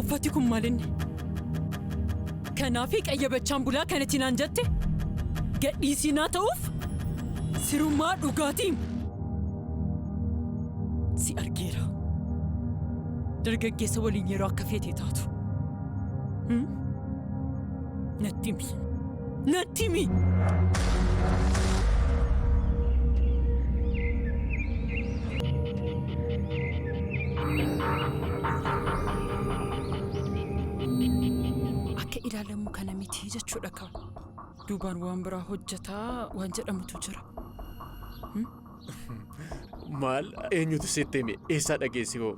Uffati kun maal inni? Kanaafi qayyabachaan bulaa kanatti naan jette? Gadhiisii naa ta'uuf? Sirumaa dhugaatiin si argeera. Dargaggeessa waliin yeroo akka feetee taatu. Natti himi. Natti himi! Akka ilaalamu kana miti jechuudha kaa. Duubaan waan biraa hojjetaa waan jedhamutu jira. Maal eenyutu sitti hime? Eessaa dhageessi hoo?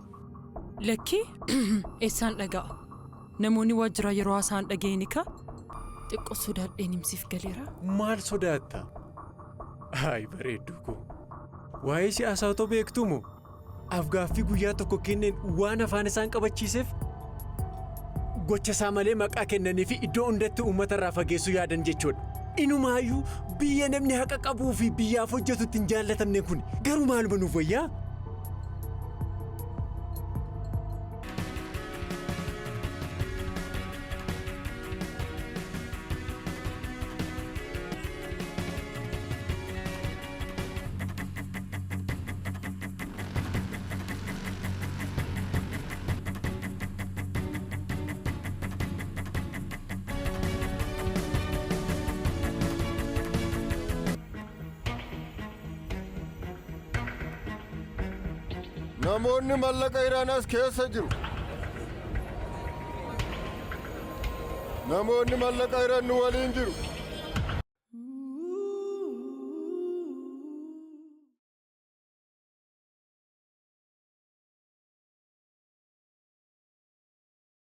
Lakkii eessaan dhaga'a? Namoonni waajjiraa yeroo haasa'an dhaga'een kaa xiqqoo sodaadheen himsiif galeera. Maal sodaatta? Hayi bareedduu koo. Waa'ee siyaasaa otoo beektuu moo? Afgaaffii guyyaa tokko kenneen waan afaan isaan qabachiiseef gocha isaa malee maqaa kennanii fi iddoo hundatti uummata irraa fageessuu yaadan jechuudha. Inumaayyuu biyya namni haqa qabuu fi biyyaaf hojjetu ittiin jaallatamne kun garuu maaluma nuuf wayyaa? Namoonni mallaqa Iraan as keessa jiru. Namoonni mallaqa Iraan nu waliin jiru.